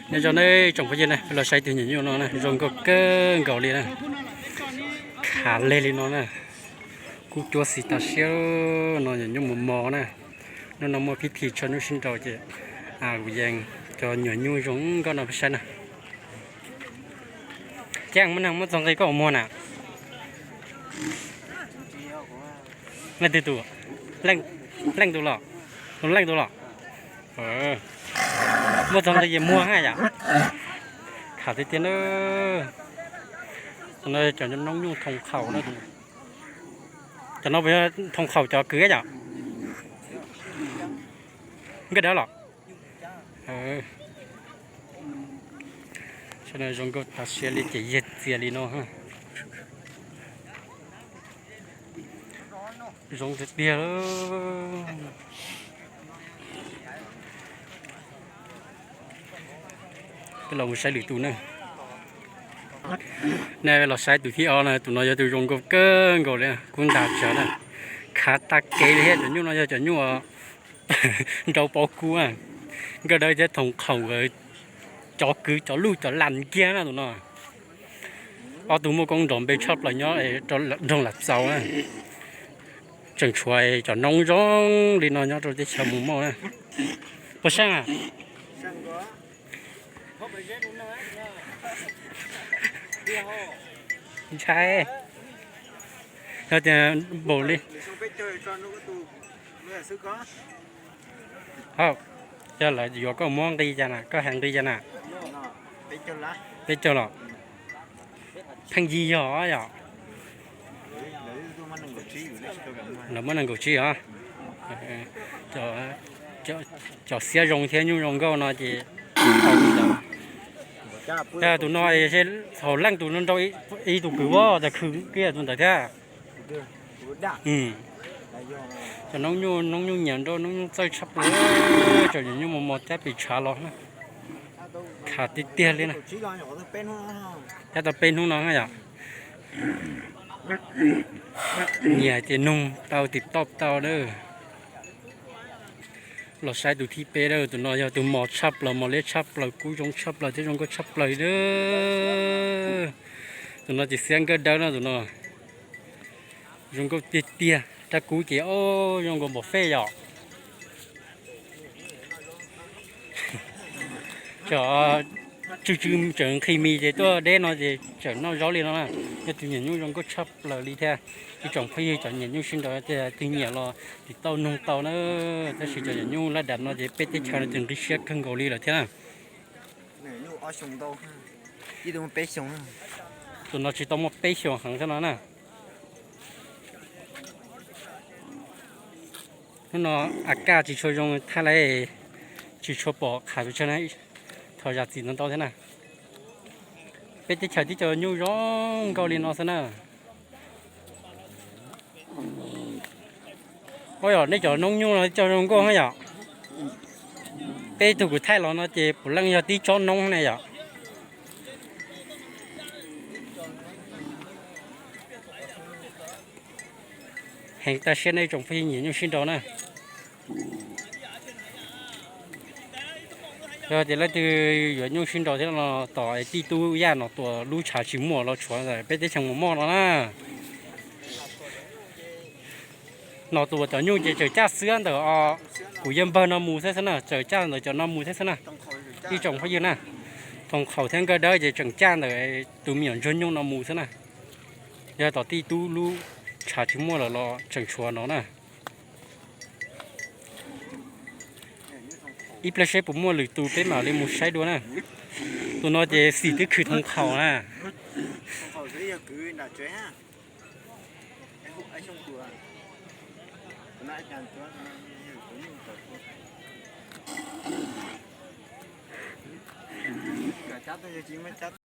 Nyob zoo nej tsoom phooj ywg na, peb los saib tus nyuam nyuj no na, zoo nkauj kawg nkaus li na. Khav leg li no na, kub cuab xis tas siab no, nyuam nyuj mos mos na. Hnub no muaj phib thi tso nyuj sib nraus ces kuv yees cov nyuam nyuj zoo nkauj no peb saib na. Ces muaj neeg muab txog nqi koj ua muag na. Leej twg tus? Leej tus los? Tus leej tus los? Muab txog nqi ces muag na yom. Khav tiag tiag na. Cov no cov noob nyuj thoo khaum na. Cov no puas yog thoo khaum cov kwv yom? Nkawd dawb los? Zoo nkauj tas siab li ces yog txias li no. Zoo tiag tiag. Peb los mus saib lwm tus na. Neb los saib tus thib ob na, tus no yog tus zoo nkauj kawg nkaus li, kub ntag tsawv na. Khav tag kev li thiab, cov nyuj no yog cov nyuj nrau pob kub, nkawd dawb thiab thoo khaum, cov kwv cov luj cov las kiag na tus no. Ob tug muaj koob nrov npe tshaj plaws nyob rau nroog Lam Txaus na. Tseem tshuav cov noob zoo li no nyob rau teb chaws mus moj na. Puas seej a? Ntshai. Yog tias npaum li Hauj, yog lawv yuav koj muab nqi cas na, koj hais nqi cas na? Peb caug los? Pheej yig yog yom? Lawv muab nees nkaum tsib os. Cov xiab zoo thiab nyuj zoo nkauj no ces tus no, thaum leej tus no nrau ib tug kwv vab tas khw kiag tus ntawd thiab. Cov noob nyuj, noob nyuj nyiam nrau noob nyuj txawj tshaj plaws, tseem nyuam nyuj mos mos cab pes tshav los. Khav tiag tiag li na. Cab tau peb hnub no yom. Nyiam hais tias nug tau tim toj tau na. Los saib tus thib peb, tus no yog tus mos tshaj plaws, mos liab tshaj plaws, kub zoo tshaj plaws thiab zoo nkauj tshaj plaws na. Tus no ces xiab nkawj dawb no, tus no zoo nkauj tiag tiag, rab kub ces zoo nkaus npam fej yom. Cov tsw tsw tseem nqhis mis ces tuaj deb no ces tseem noj zaub li no na. Yog tus nyuam nyuj zoo nkauj tshaj plaws li thiab. Ib tsoom phooj ywg cov nyuam nyuj sib nraus tias twg nyiam los tim toj nug tau na. Tab sis cov nyuam nyuj laj dam no ces peb teb chaws no ces nqi siab kawg nkaus li lawm thiab na. Tus no tsis tau muaj peb xyoos heev thiab no na. Hnub no a kaj tsis tshua zoo thaj lawm, tsis tshua pom qhav pes tsawg na, thov zam txim ntau ntau thiab na. Peb teb chaws tib co nyuj zoo nkauj li no xwb na. Ua yog nej cov noob nyuj no tib co zoo nkauj yom. Peb tug kuv thaij los no ces puav leej yog tib tsob noob ne yom. Heev tas siab nej tsoom phooj ywg nyiam nyuj sib nraus na. Yog tias leej twg yuav nyuj sib nraus thiab no, tos tij tub Yaj Nom Tuam lub tshav tsis muaj los tshuav ntawm peb teb chaws Mos Moj no na. Nom Tuam cov nyuj ces tseem caj xwb ntawm kuv yawg npawg no mus thiab xwb na, tseem caj ntawm cov no mus thiab xwb na. Ib tsoom phooj ywg na, Thoom Khaum thiab Nkaj Dawb ces tseem caj ntawm tus me nyuam ntsuag nyuj no mus xwb na. Yog tom tij tub lub tshav tsis muaj lawm los tseem tshuav no na. Ib pliag seb puas muaj lwm tus peb mam li mus saib dua na. Tus no ces xim twb khwv Thoom Khaum na.